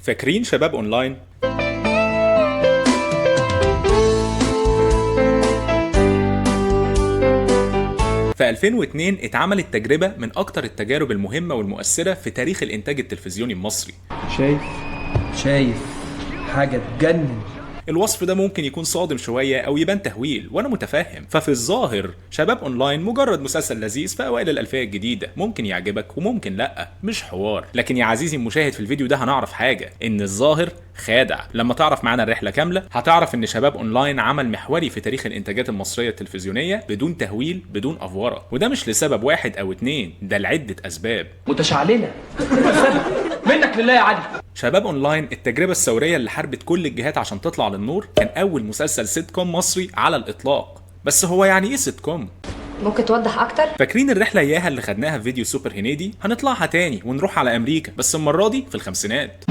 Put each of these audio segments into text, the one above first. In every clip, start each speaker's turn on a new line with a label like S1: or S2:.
S1: فاكرين شباب اونلاين؟ في 2002 اتعملت تجربة من أكتر التجارب المهمة والمؤثرة في تاريخ الإنتاج التلفزيوني المصري.
S2: شايف حاجة تجنن.
S1: الوصف ده ممكن يكون صادم شوية أو يبان تهويل، وأنا متفهم. ففي الظاهر شباب أونلاين مجرد مسلسل لذيذ في أوائل الألفية الجديدة، ممكن يعجبك وممكن لأ، مش حوار. لكن يا عزيزي المشاهد في الفيديو ده هنعرف حاجة، إن الظاهر خادع. لما تعرف معانا الرحلة كاملة هتعرف إن شباب أونلاين عمل محوري في تاريخ الإنتاجات المصرية التلفزيونية بدون تهويل، بدون أفورة. وده مش لسبب واحد أو اتنين، ده لعدة أسباب.
S2: متشعللة منك لله يا علي.
S1: شباب اونلاين التجربة الثورية اللي حاربت كل الجهات عشان تطلع للنور، كان اول مسلسل سيت كوم مصري على الاطلاق. بس هو يعني ايه سيت كوم؟
S3: ممكن توضح اكتر؟
S1: فاكرين الرحلة اياها اللي خدناها في فيديو سوبر هنيدي؟ هنطلعها تاني ونروح على امريكا، بس المرة دي في الخمسينات.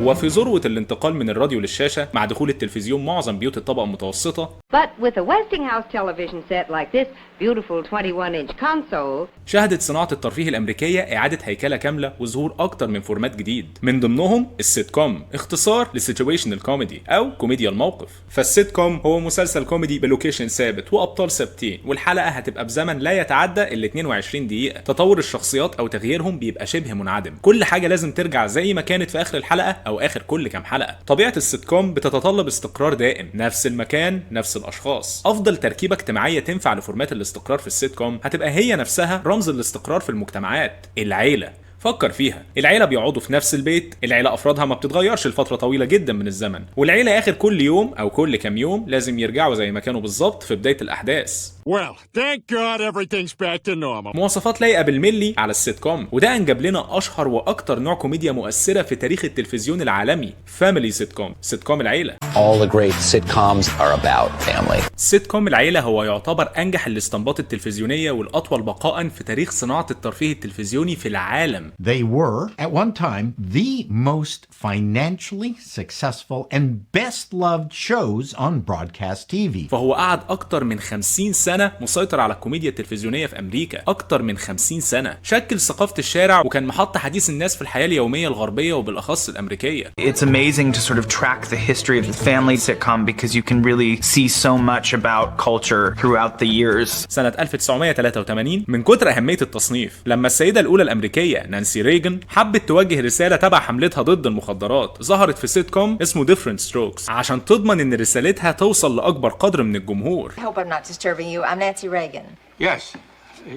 S1: وفي ذروة الانتقال من الراديو للشاشة مع دخول التلفزيون معظم بيوت الطبقة المتوسطة،
S3: But with a Westinghouse television set like this beautiful 21-inch console،
S1: شهدت صناعة الترفيه الأمريكية إعادة هيكلة كاملة وظهور أكتر من format جديد، من ضمنهم السيت كوم، اختصار ل situational comedy أو كوميديا الموقف. فالسيت كوم هو مسلسل كوميدي ب location ثابت وأبطال ثابتين، والحلقة هتبقى بزمن لا يتعدى ال 22 دقيقة. تطور الشخصيات أو تغييرهم بيبقى شبه منعدم، كل حاجة لازم ترجع زي ما كانت في آخر الحلقة أو آخر كل كام حلقة. طبيعة السيت كوم بتتطلب استقرار دائم، نفس المكان نفس الأشخاص. أفضل تركيبة اجتماعية تنفع ل format الاستقرار في السيت كوم هتبقى هي نفسها رمز الاستقرار في المجتمعات، العيلة. فكر فيها، العيلة بيقعدوا في نفس البيت، العيلة أفرادها ما بتتغيرش لفترة طويلة جدا من الزمن، والعيلة آخر كل يوم أو كل كام يوم لازم يرجعوا زي ما كانوا بالظبط في بداية الأحداث.
S4: Well, thank God everything's back to normal.
S1: مواصفات لايقة بالملي على السيت كوم، وده أنجب لنا أشهر وأكتر نوع كوميديا مؤثرة في تاريخ التلفزيون العالمي، family sitcom، سيت كوم العيلة.
S5: All the great sitcoms are about family.
S1: سيت كوم العيلة هو يعتبر أنجح الاسطمبات التلفزيونية والأطول بقاء في تاريخ صناعة الترفيه التلفزيوني في العالم.
S6: They were, at one time, the most financially successful and best loved shows on broadcast TV.
S1: فهو قعد أكتر من 50 سنة مسيطر على الكوميديا التلفزيونية في أمريكا، أكتر من 50 سنة، شكل ثقافة الشارع وكان محط حديث الناس في الحياة اليومية الغربية وبالأخص الأمريكية.
S7: It's amazing to sort of track the history of the family sitcom because you can really see so much about culture throughout the years.
S1: سنة 1983 من كتر أهمية التصنيف، لما السيدة الأولى الأمريكية نانسي ريجن حبت توجه رسالة تبع حملتها ضد المخدرات، ظهرت في سيت كوم اسمه Diff'rent Strokes عشان تضمن إن رسالتها توصل لأكبر قدر من الجمهور.
S3: I hope I'm not disturbing you. I'm Nancy Reagan.
S4: Yes,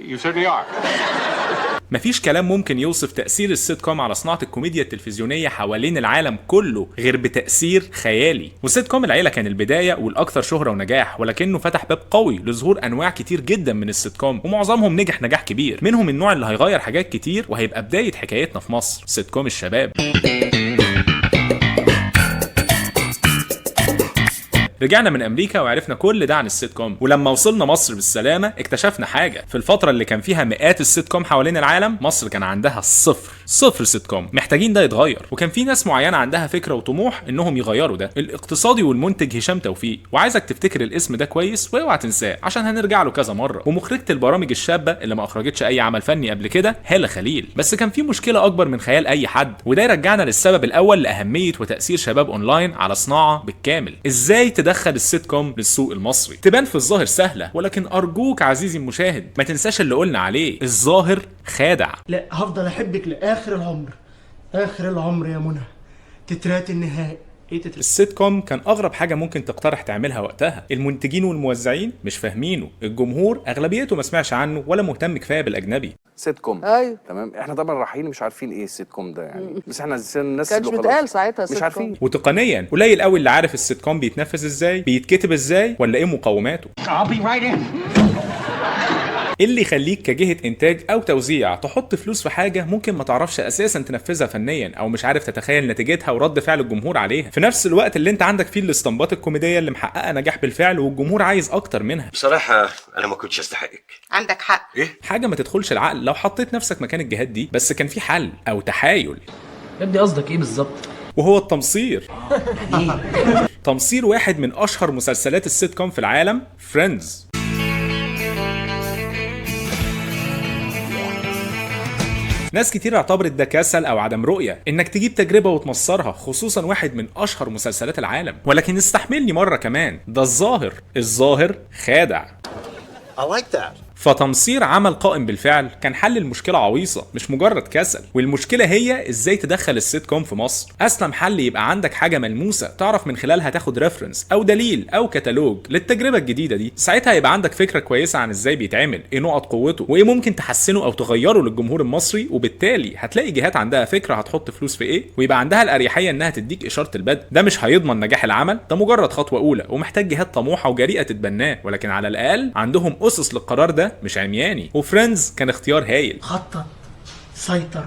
S4: you certainly are.
S1: مفيش كلام ممكن يوصف تأثير السيت كوم على صناعة الكوميديا التلفزيونية حوالين العالم كله غير بتأثير خيالي. وسيت كوم العيلة كان البداية والأكثر شهرة ونجاح، ولكنه فتح باب قوي لظهور أنواع كتير جدا من السيت كوم، ومعظمهم نجح نجاح كبير. منهم النوع اللي هيغير حاجات كتير وهيبقى بداية حكايتنا في مصر، سيت كوم الشباب. رجعنا من امريكا وعرفنا كل ده عن السيت كوم، ولما وصلنا مصر بالسلامة اكتشفنا حاجة. في الفترة اللي كان فيها مئات السيت كوم حوالين العالم، مصر كان عندها صفر سيت كوم. محتاجين ده يتغير، وكان في ناس معينة عندها فكرة وطموح انهم يغيروا ده. الاقتصادي والمنتج هشام توفيق، وعايزك تفتكر الاسم ده كويس واوعى تنساه عشان هنرجع له كذا مرة. ومخرجه البرامج الشابة اللي ما اخرجتش اي عمل فني قبل كده، هاله خليل. بس كان في مشكلة اكبر من خيال اي حد، وده يرجعنا للسبب الاول لاهمية وتاثير شباب اونلاين على صناعة بالكامل. ازاي تدخل السيت كوم للسوق المصري؟ تبان في الظاهر سهلة، ولكن ارجوك عزيزي المشاهد ما تنساش اللي قلنا عليه، الظاهر خادع.
S8: لا، هفضل احبك لاخر العمر، اخر العمر يا منى، تترات النهائي. ايه تترات؟
S1: السيت كوم كان اغرب حاجة ممكن تقترح تعملها وقتها. المنتجين والموزعين مش فاهمينه، الجمهور اغلبيته ما سمعش عنه ولا مهتم كفاية بالاجنبي.
S9: سيت كوم.
S10: ايوه.
S9: تمام، احنا طبعا رايحين مش عارفين ايه السيت كوم ده يعني، بس احنا الناس
S10: كانش بيتقال ساعتها
S9: مش
S10: سيت
S9: عارفين.
S10: كوم.
S1: وتقنيا قليل قوي اللي عارف السيت كوم بيتنفذ ازاي، بيتكتب ازاي، ولا ايه مقوماته.
S4: I'll be right in.
S1: ايه اللي يخليك كجهة انتاج او توزيع تحط فلوس في حاجة ممكن ما تعرفش اساسا تنفذها فنيا، او مش عارف تتخيل نتيجتها ورد فعل الجمهور عليها، في نفس الوقت اللي انت عندك فيه الاسطمبات الكوميدية اللي محققة نجاح بالفعل والجمهور عايز اكتر منها؟
S11: بصراحة أنا ما كنتش أستحقك.
S3: عندك حق.
S1: حاجة ما تدخلش العقل لو حطيت نفسك مكان الجهات دي. بس كان في حل او تحايل.
S2: يا ابني قصدك ايه بالظبط؟
S1: وهو التمصير. تمصير واحد من اشهر مسلسلات السيت كوم في العالم، Friends. ناس كتير اعتبرت ده كسل او عدم رؤية انك تجيب تجربه وتمصرها، خصوصا واحد من اشهر مسلسلات العالم. ولكن استحملني مرة كمان، ده الظاهر خادع.
S11: I like that.
S1: فتمصير عمل قائم بالفعل كان حل المشكلة عويصة، مش مجرد كسل. والمشكلة هي ازاي تدخل السيت كوم في مصر. اسلم حل يبقى عندك حاجة ملموسة تعرف من خلالها تاخد reference او دليل او كتالوج للتجربه الجديدة دي. ساعتها يبقى عندك فكرة كويسة عن ازاي بيتعمل، ايه نقط قوته، وايه ممكن تحسنه او تغيره للجمهور المصري. وبالتالي هتلاقي جهات عندها فكرة هتحط فلوس في ايه، ويبقى عندها الاريحيه انها تديك اشارة البدء. ده مش هيضمن نجاح العمل، ده مجرد خطوة اولى ومحتاج جهات طموحه وجريئه تتبناه، ولكن على الاقل عندهم اسس للقرار ده مش عمياني. و Friends كان اختيار هايل.
S8: خطط، سيطر،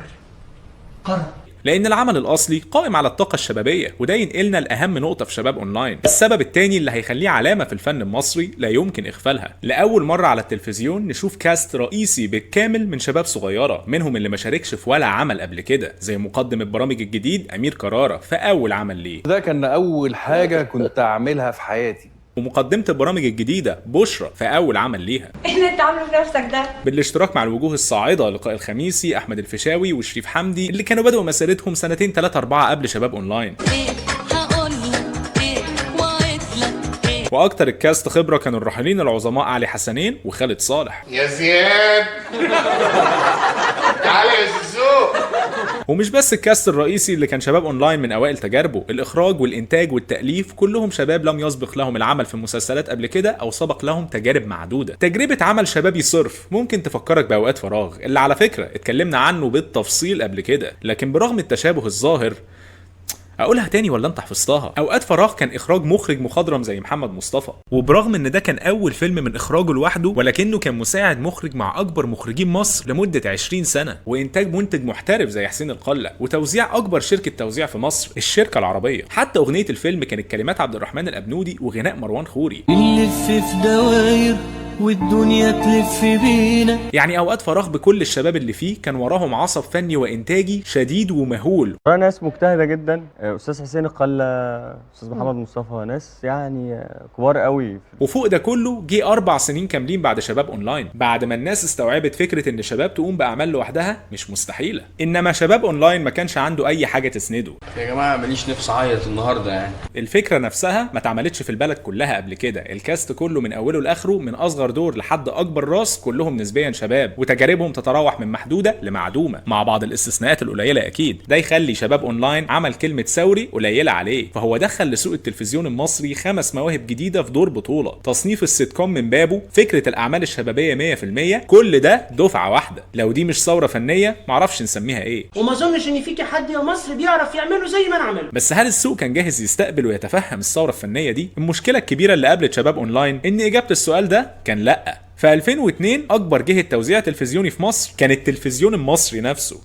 S8: قرر.
S1: لان العمل الاصلي قائم على الطاقة الشبابية، وده ينقلنا لاهم نقطة في شباب اونلاين، السبب الثاني اللي هيخليه علامة في الفن المصري لا يمكن اغفالها. لاول مرة على التلفزيون نشوف cast رئيسي بالكامل من شباب صغيرة، منهم اللي ما شاركش في ولا عمل قبل كده، زي مقدم البرامج الجديد امير كرارة في اول عمل ليه.
S9: ده كان اول حاجة كنت اعملها في حياتي.
S1: ومقدمة البرامج الجديدة بشرى في أول عمل ليها.
S10: إيه اللي أنت عامله في نفسك ده؟
S1: بالاشتراك مع الوجوه الصاعدة لقاء الخميسي، أحمد الفيشاوي، وشريف حمدي، اللي كانوا بدأوا مسيرتهم سنتين 3 4 قبل شباب أونلاين. وأكتر ال cast خبرة كانوا الراحلين العظماء علي حسنين وخالد صالح.
S4: يا زياد تعالى يا زيزو.
S1: ومش بس ال cast الرئيسي اللي كان شباب اونلاين من اوائل تجاربه، الاخراج والانتاج والتاليف كلهم شباب لم يسبق لهم العمل في مسلسلات قبل كده او سبق لهم تجارب معدودة. تجربه عمل شبابي صرف ممكن تفكرك باوقات فراغ، اللي على فكرة اتكلمنا عنه بالتفصيل قبل كده، لكن برغم التشابه الظاهر اقولها تاني ولا انت حفظتها؟ اوقات فراغ كان اخراج مخرج مخضرم زي محمد مصطفى، وبرغم ان ده كان اول فيلم من اخراجه لوحده، ولكنه كان مساعد مخرج مع اكبر مخرجين مصر لمدة 20 سنة، وانتاج منتج محترف زي حسين القلة، وتوزيع اكبر شركة توزيع في مصر الشركة العربية. حتى اغنية الفيلم كانت كلمات عبد الرحمن الابنودي وغناء مروان خوري.
S12: نلف في دواير والدنيا تلف بينا.
S1: يعني اوقات فراغ بكل الشباب اللي فيه كان وراهم عصب فني وانتاجي شديد ومهول.
S13: ناس مجتهدة جدا، استاذ حسين القلة، استاذ محمد مصطفى، ناس يعني كبار قوي.
S1: وفوق ده كله جه 4 سنين كاملين بعد شباب اونلاين، بعد ما الناس استوعبت فكرة ان شباب تقوم باعمال لوحدها مش مستحيلة. انما شباب اونلاين ما كانش عنده اي حاجة تسنده.
S14: يا جماعة ماليش نفس اعيط النهارده يعني.
S1: الفكرة نفسها ما اتعملتش في البلد كلها قبل كده، ال cast كله من اوله لاخره من اصغر دور لحد اكبر راس كلهم نسبيا شباب، وتجاربهم تتراوح من محدودة لمعدومه مع بعض الاستثناءات القليلة اكيد. ده يخلي شباب اونلاين عمل كلمة ثوري قليله عليه، فهو دخل لسوق التلفزيون المصري 5 مواهب جديدة في دور بطوله، تصنيف السيت كوم من بابه، فكرة الاعمال الشبابية 100%، كل ده دفعه واحدة. لو دي مش ثورة فنية معرفش نسميها ايه.
S8: وما اظنش ان فيكي حد يا مصر بيعرف يعمله زي ما انا عمله.
S1: بس هل السوق كان جاهز يستقبل ويتفهم الثورة الفنية دي؟ المشكلة الكبيرة اللي قابلت شباب اونلاين ان اجابه السؤال ده كان لأ. في 2002 أكبر جهة توزيع تلفزيوني في مصر كان التلفزيون المصري نفسه.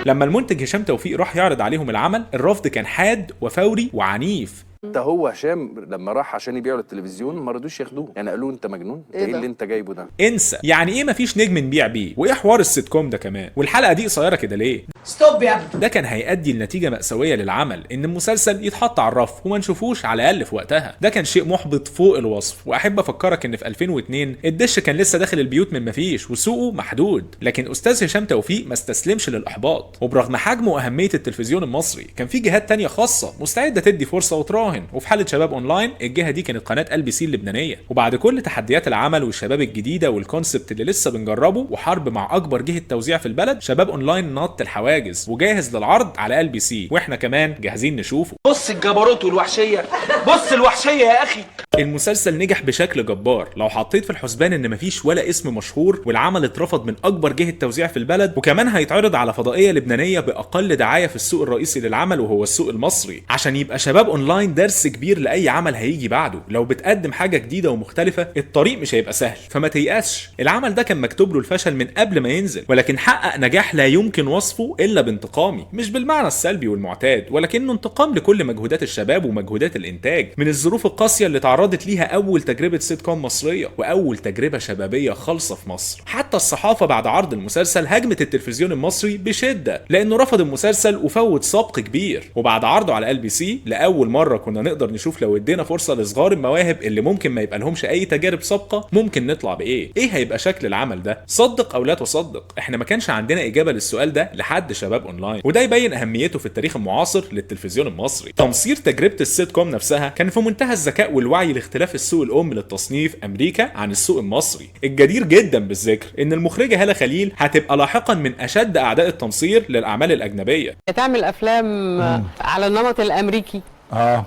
S1: لما المنتج هشام توفيق راح يعرض عليهم العمل، الرفض كان حاد وفوري وعنيف.
S9: حتى هو هشام لما راح عشان يبيعه للتلفزيون ما رضوش ياخدوه، يعني قالوا انت مجنون، انت ايه اللي انت جايبه ده؟
S1: انسى، يعني ايه مفيش نجم نبيع بيه؟ وايه حوار السيت كوم ده كمان؟ والحلقة دي قصيرة كده ليه؟
S2: stop يا ابني.
S1: ده كان هيؤدي لنتيجة مأساوية للعمل، ان المسلسل يتحط على الرف وما نشوفوش على الاقل في وقتها. ده كان شيء محبط فوق الوصف. واحب افكرك ان في 2002 الدش كان لسه داخل البيوت من مفيش وسوقه محدود، لكن استاذ هشام توفيق ما استسلمش للاحباط، وبرغم حجمه واهمية التلفزيون المصري كان في جهات تانية خاصة مستعدة تدي فرصة وتراهن. وفي حاله شباب اونلاين الجهة دي كانت قناة LBC اللبنانية. وبعد كل تحديات العمل والشباب الجديدة وال concept اللي لسه بنجربه وحرب مع اكبر جهة توزيع في البلد، شباب اونلاين نط الحواجز وجاهز للعرض على LBC، واحنا كمان جاهزين نشوفه.
S2: بص الجبروت والوحشيه، بص الوحشية يا اخي.
S1: المسلسل نجح بشكل جبار، لو حطيت في الحسبان ان مفيش ولا اسم مشهور والعمل اترفض من اكبر جهة توزيع في البلد، وكمان هيتعرض على فضائية لبنانية باقل دعاية في السوق الرئيسي للعمل وهو السوق المصري، عشان يبقى شباب اونلاين درس كبير لاي عمل هيجي بعده. لو بتقدم حاجة جديدة ومختلفة الطريق مش هيبقى سهل، فما تيأسش. العمل ده كان مكتوب له الفشل من قبل ما ينزل، ولكن حقق نجاح لا يمكن وصفه الا بانتقامي، مش بالمعنى السلبي والمعتاد، ولكنه انتقام لكل مجهودات الشباب ومجهودات الانتاج من الظروف القاسية اللي تعرضت تعرضت ليها اول تجربه سيت كوم مصرية واول تجربه شبابية خالصة في مصر. حتى الصحافة بعد عرض المسلسل هاجمت التلفزيون المصري بشده لانه رفض المسلسل وفوت سبق كبير. وبعد عرضه على LBC لاول مرة كنا نقدر نشوف لو ادينا فرصة لصغار المواهب اللي ممكن ما يبقى لهمش اي تجارب سابقه ممكن نطلع بايه، ايه هيبقى شكل العمل ده. صدق او لا تصدق، احنا ما كانش عندنا اجابه للسؤال ده لحد شباب اونلاين، وده يبين اهميته في التاريخ المعاصر للتلفزيون المصري. تمصير تجربه السيت كوم نفسها كان في منتهى الذكاء والوعي لاختلاف السوق الام للتصنيف امريكا عن السوق المصري. الجدير جدا بالذكر ان المخرجة هاله خليل هتبقى لاحقا من اشد اعداء التمصير للاعمال الاجنبية.
S10: تعمل افلام على النمط الامريكي،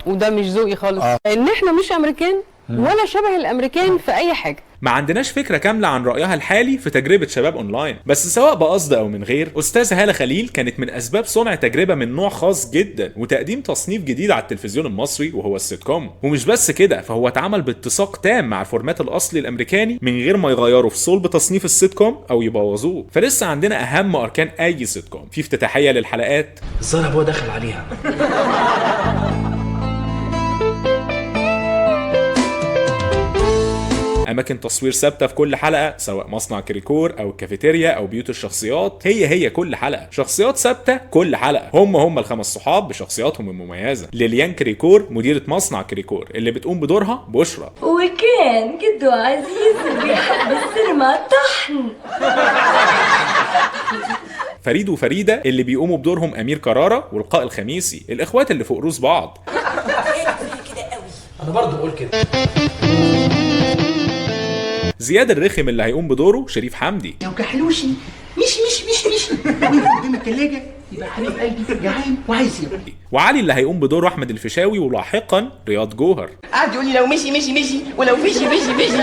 S10: وده مش ذوقي خالص، لان احنا مش امريكان ولا شبه الامريكان في اي حاجة.
S1: ما عندناش فكرة كاملة عن رايها الحالي في تجربه شباب اونلاين، بس سواء بقصد او من غير، استاذه هاله خليل كانت من اسباب صنع تجربه من نوع خاص جدا وتقديم تصنيف جديد على التلفزيون المصري وهو السيت كوم. ومش بس كده، فهو اتعمل باتساق تام مع ال format الاصلي الامريكاني من غير ما يغيروا في صلب تصنيف السيت كوم او يبوظوه. فلسه عندنا اهم اركان اي سيت كوم، في افتتاحيه للحلقات،
S2: الظاهر ابوها دخل عليها،
S1: اماكن تصوير ثابتة في كل حلقة سواء مصنع كريكور او الكافيتيريا او بيوت الشخصيات، هي كل حلقة شخصيات ثابتة كل حلقة، هم الخمس صحاب بشخصياتهم المميزة. ليليان كريكور مديره مصنع كريكور اللي بتقوم بدورها بشرى،
S15: وكان جدو عزيز بيحب السينما طحن.
S1: فريد وفريدة اللي بيقوموا بدورهم امير كرارة والقاء الخميسي، الاخوات اللي فوق روس بعض.
S2: انا برضه بقول كده.
S1: زياد الرخم اللي هيقوم بدوره شريف حمدي.
S8: لو كحلوشي مش مش مش مش وقف قدام التلاجة يبقى حبيب قلبي جعان وعايز ياكل.
S1: وعلي اللي هيقوم بدوره احمد الفيشاوي ولاحقا رياض جوهر.
S16: قعد يقول لي لو مشي مشي مشي ولو فيشي فيشي فيشي.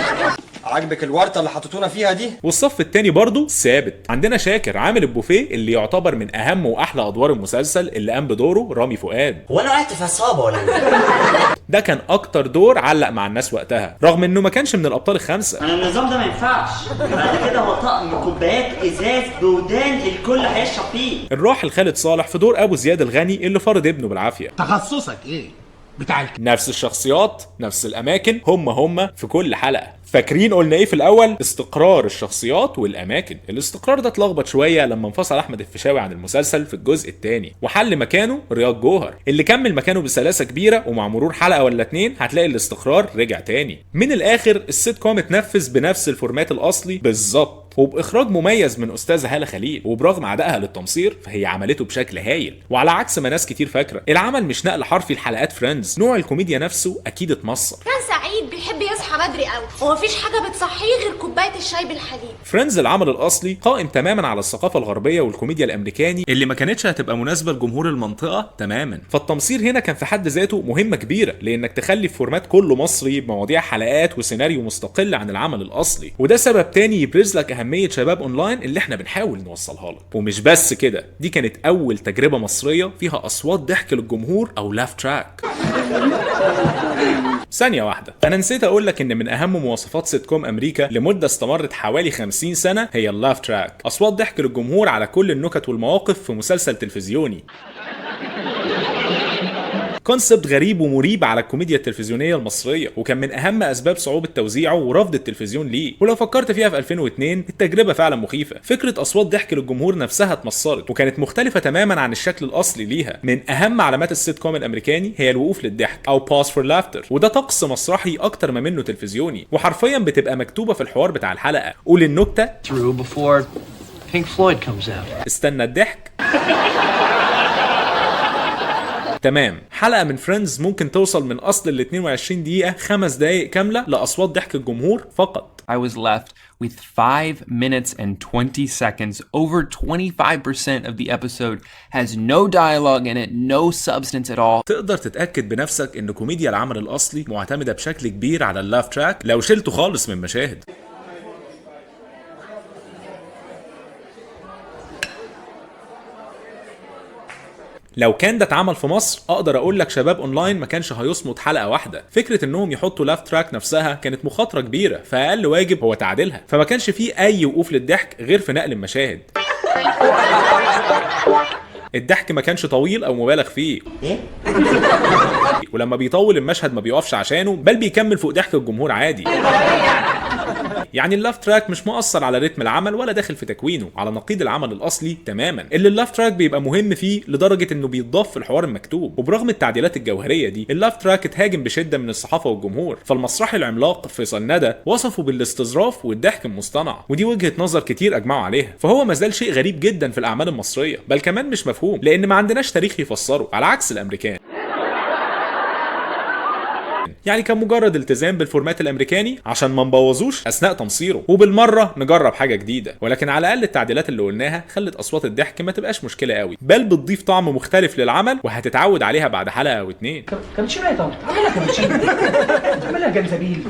S17: عاجبك الورطة اللي حطيتونا فيها دي؟
S1: والصف التاني برضه ثابت، عندنا شاكر عامل البوفيه اللي يعتبر من اهم واحلى ادوار المسلسل اللي قام بدوره رامي فؤاد.
S18: هو انا وقعت في عصابة ولا ايه؟
S1: ده كان اكتر دور علق مع الناس وقتها رغم انه ما كانش من الابطال الخمسة.
S18: انا النظام ده ما ينفعش، بعد كده هو طقم كوبايات ازاز بودان الكل هيشرب فيه.
S1: الراحل خالد صالح في دور ابو زياد الغني اللي فرض ابنه بالعافية.
S8: تخصصك ايه؟ بتاع
S1: نفس الشخصيات نفس الاماكن هم في كل حلقة. فاكرين قلنا ايه في الاول؟ استقرار الشخصيات والاماكن. الاستقرار ده اتلخبط شوية لما انفصل احمد الفيشاوي عن المسلسل في الجزء الثاني وحل مكانه رياض جوهر اللي كمل مكانه بسلاسة كبيرة، ومع مرور حلقة ولا اتنين هتلاقي الاستقرار رجع تاني. من الاخر السيت كوم اتنفذ بنفس ال format الاصلي بالظبط وباخراج مميز من استاذه هاله خليل، وبرغم عدائها للتمصير فهي عملته بشكل هايل. وعلى عكس ما ناس كتير فاكره، العمل مش نقل حرفي لحلقات فريندز، نوع الكوميديا نفسه اكيد اتمصر.
S19: كان سعيد بيحب يصحى بدري قوي ومفيش حاجة بتصحيه غير كوباية الشاي بالحليب.
S1: فريندز العمل الاصلي قائم تماما على الثقافة الغربية والكوميديا الامريكاني اللي ما كانتش هتبقى مناسبة لجمهور المنطقة تماما، فالتمصير هنا كان في حد ذاته مهمة كبيرة لانك تخلي ال format كله مصري بمواضيع حلقات وسيناريو مستقل عن العمل الاصلي، وده سبب تاني يبرز لك اهمية شباب اونلاين اللي احنا بنحاول نوصلها لك. ومش بس كده، دي كانت اول تجربه مصرية فيها اصوات ضحك للجمهور او laugh track. ثانية واحدة، أنا نسيت أقول لك إن من أهم مواصفات سيت كوم أمريكا لمدة استمرت حوالي 50 سنة هي ال laugh track، أصوات ضحك للجمهور على كل النكت والمواقف في مسلسل تلفزيوني. concept غريب ومريب على الكوميديا التلفزيونية المصرية، وكان من اهم اسباب صعوبة توزيعه ورفض التلفزيون ليه. ولو فكرت فيها في 2002 التجربة فعلا مخيفة، فكرة اصوات ضحك للجمهور نفسها اتمصرت وكانت مختلفة تماما عن الشكل الاصلي ليها. من اهم علامات السيت كوم الامريكاني هي الوقوف للضحك او pause for laughter، وده طقس مسرحي اكتر ما منه تلفزيوني، وحرفيا بتبقى مكتوبة في الحوار بتاع الحلقة. قول النكتة
S20: before Pink Floyd comes out.
S1: استنى الضحك. تمام. حلقة من فريندز ممكن توصل من أصل ال 22 دقيقة 5 دقايق كاملة لأصوات ضحك الجمهور فقط.
S14: I was left with 5 minutes and 20 seconds. Over 25% of the episode has no dialogue in it, no substance at all.
S1: تقدر تتأكد بنفسك إن كوميديا العمل الأصلي معتمدة بشكل كبير على ال laugh track لو شلته خالص من مشاهد. لو كان ده اتعمل في مصر اقدر اقول لك شباب اونلاين ما كانش هيصمت حلقة واحدة. فكرة انهم يحطوا laugh track نفسها كانت مخاطره كبيرة، فاقل واجب هو تعديلها، فما كانش فيه اي وقوف للضحك غير في نقل المشاهد. الضحك ما كانش طويل او مبالغ فيه.
S18: ايه؟
S1: ولما بيطول المشهد ما بيقفش عشانه، بل بيكمل فوق ضحك الجمهور عادي. يعني ال laugh track مش مؤثر على رتم العمل ولا داخل في تكوينه، على نقيض العمل الاصلي تماما اللي ال laugh track بيبقى مهم فيه لدرجة انه بيتضاف في الحوار المكتوب. وبرغم التعديلات الجوهرية دي، ال laugh track اتهاجم بشده من الصحافة والجمهور. فالمسرحي العملاق فيصل ندى وصفه بالاستظراف والضحك المصطنع، ودي وجهه نظر كتير اجمعوا عليها. فهو ما زال شيء غريب جدا في الاعمال المصرية، بل كمان مش مفهوم لان ما عندناش تاريخ يفسره، على عكس الامريكان. يعني كان مجرد التزام بال format الامريكاني عشان ما نبوظوش اثناء تمصيره، وبالمره نجرب حاجة جديدة. ولكن على الاقل التعديلات اللي قلناها خلت اصوات الضحك ما تبقاش مشكلة قوي، بل بتضيف طعم مختلف للعمل وهتتعود عليها بعد حلقة او اتنين.
S2: كابتشينو يا طنط، اعملها كابتشينو، اعملها جنزبيل.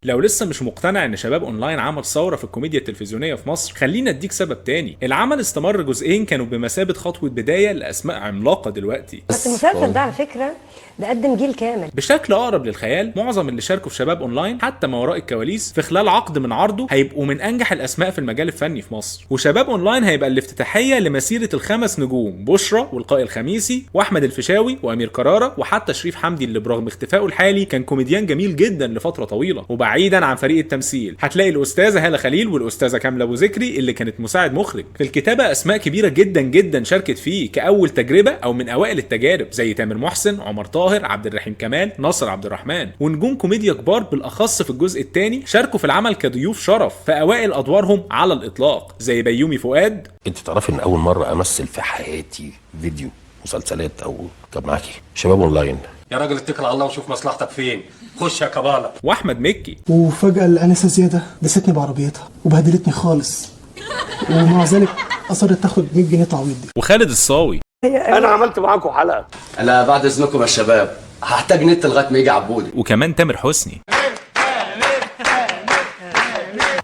S1: لو لسه مش مقتنع ان شباب اونلاين عمل ثورة في الكوميديا التلفزيونية في مصر، خلينا اديك سبب تاني. العمل استمر جزئين كانوا بمثابة خطوة بداية لاسماء عملاقة دلوقتي.
S15: بس المسلسل ده على فكرة ده قدم جيل كامل
S1: بشكل اقرب للخيال. معظم اللي شاركوا في شباب اونلاين حتى ما وراء الكواليس في خلال عقد من عرضه هيبقوا من انجح الاسماء في المجال الفني في مصر. وشباب اونلاين هيبقى الافتتاحيه لمسيره الخمس نجوم: بشرى والقائي الخميسي واحمد الفيشاوي وامير كرارة وحتى شريف حمدي اللي برغم اختفائه الحالي كان كوميديان جميل جدا لفترة طويلة. وبعيدا عن فريق التمثيل هتلاقي الاستاذة هاله خليل والاستاذه كاملة ابو ذكري اللي كانت مساعد مخرج. في الكتابة اسماء كبيرة جدا جدا شاركت فيه كاول تجربه او من اوائل التجارب، زي تامر محسن، عمر طاهر، عبد الرحيم كمال، ناصر عبد الرحمن، ونجوم كوميديا كبار بالاخص في الجزء الثاني شاركوا في العمل كضيوف شرف في اوائل ادوارهم على الاطلاق، زي بيومي فؤاد.
S5: انت تعرفي ان اول مرة امثل في حياتي فيديو مسلسلات او كان معاكي شباب اونلاين.
S11: يا راجل اتكل على الله وشوف مصلحتك فين، خش يا كباله.
S1: واحمد مكي.
S8: وفجأة الأنسة زيادة دستني بعربيتها وبهدلتني خالص، ومع ذلك أصرت تاخد 100 جنيه تعويض دي.
S1: وخالد الصاوي.
S11: انا عملت معاكم حلقة.
S17: انا بعد اذنكم يا شباب هحتاج نت لغاية ما يجي عبودي.
S1: وكمان تامر حسني.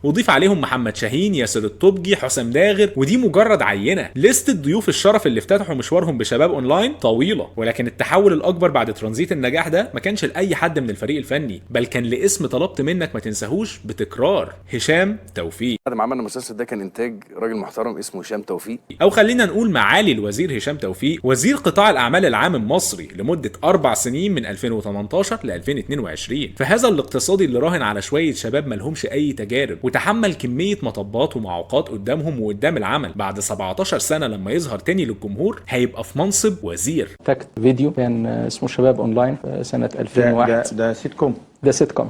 S1: وضيف عليهم محمد شاهين، ياسر الطبجي، حسام داغر، ودي مجرد عينه. لستة ضيوف الشرف اللي افتتحوا مشوارهم بشباب اونلاين طويلة، ولكن التحول الاكبر بعد ترانزيت النجاح ده ما كانش لاي حد من الفريق الفني، بل كان لاسم طلبت منك ما تنساهوش بتكرار: هشام توفيق.
S9: بعد ما عملنا المسلسل ده كان انتاج راجل محترم اسمه هشام توفيق،
S1: او خلينا نقول معالي الوزير هشام توفيق، وزير قطاع الاعمال العام المصري لمدة 4 سنين من 2018 ل 2022. فهذا الاقتصادي اللي راهن على شوية شباب مالهمش اي تجارب وتحمل كمية مطبات ومعوقات قدامهم وقدام العمل، بعد 17 سنة لما يظهر تاني للجمهور هيبقى في منصب وزير.
S20: تكت فيديو كان اسمه شباب اونلاين سنة 2001.
S8: ده سيت كوم.
S20: ده سيت كوم.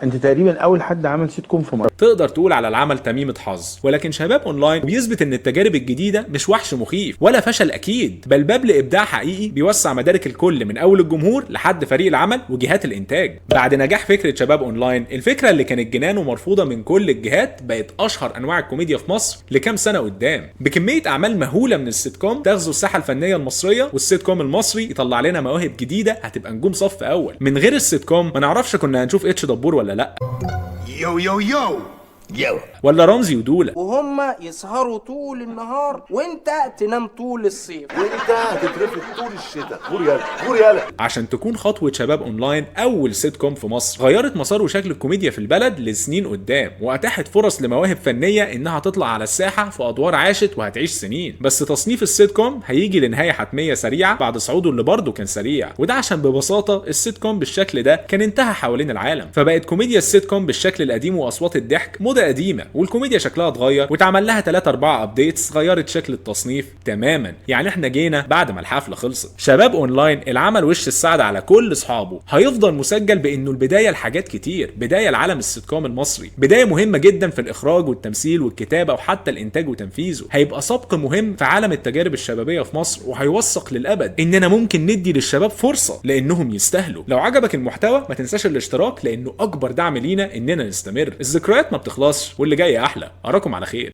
S8: انت تقريبا اول حد عمل سيت كوم في مصر.
S1: تقدر تقول على العمل تميمة حظ، ولكن شباب اونلاين بيثبت ان التجارب الجديدة مش وحش مخيف ولا فشل اكيد، بل باب لابداع حقيقي بيوسع مدارك الكل من اول الجمهور لحد فريق العمل وجهات الانتاج. بعد نجاح فكرة شباب اونلاين، الفكرة اللي كانت جنان ومرفوضة من كل الجهات بقت اشهر انواع الكوميديا في مصر لكام سنة قدام، بكمية اعمال مهولة من السيت كوم تغزو الساحة الفنية المصرية، والسيت كوم المصري يطلع لنا مواهب جديدة هتبقى نجوم صف اول. من غير السيت كوم ما نعرفش كنا هنشوف اتش دبور ولا لا،
S4: yo yo yo yo،
S1: ولا رمزي ودولة،
S16: وهم يسهروا طول النهار وانت تنام طول الصيف،
S11: وانت هتترفد طول الشتاء. غور يلا غور يلا.
S1: عشان تكون خطوة شباب اونلاين اول سيت كوم في مصر غيرت مسار وشكل الكوميديا في البلد لسنين قدام، واتاحت فرص لمواهب فنية انها تطلع على الساحة في ادوار عاشت وهتعيش سنين. بس تصنيف السيت كوم هيجي لنهاية حتمية سريعة بعد صعوده اللي برضه كان سريع، وده عشان ببساطة السيت كوم بالشكل ده كان انتهى حوالين العالم، فبقت كوميديا السيت كوم بالشكل القديم واصوات الضحك موضة قديمة، والكوميديا شكلها اتغير واتعمل لها 3-4 updates غيرت شكل التصنيف تماما. يعني احنا جينا بعد ما الحفلة خلصت. شباب اونلاين العمل وش السعد على كل اصحابه هيفضل مسجل بانه البداية لحاجات كتير، بداية لعالم السيت كوم المصري، بداية مهمة جدا في الاخراج والتمثيل والكتابة وحتى الانتاج وتنفيذه، هيبقى سبق مهم في عالم التجارب الشبابية في مصر، وهيوثق للابد اننا ممكن ندي للشباب فرصة لانهم يستاهلوا. لو عجبك المحتوى ما تنساش الاشتراك لانه اكبر دعم لينا اننا نستمر. الذكريات ما بتخلصش واللي جاي احلى. اراكم على خير.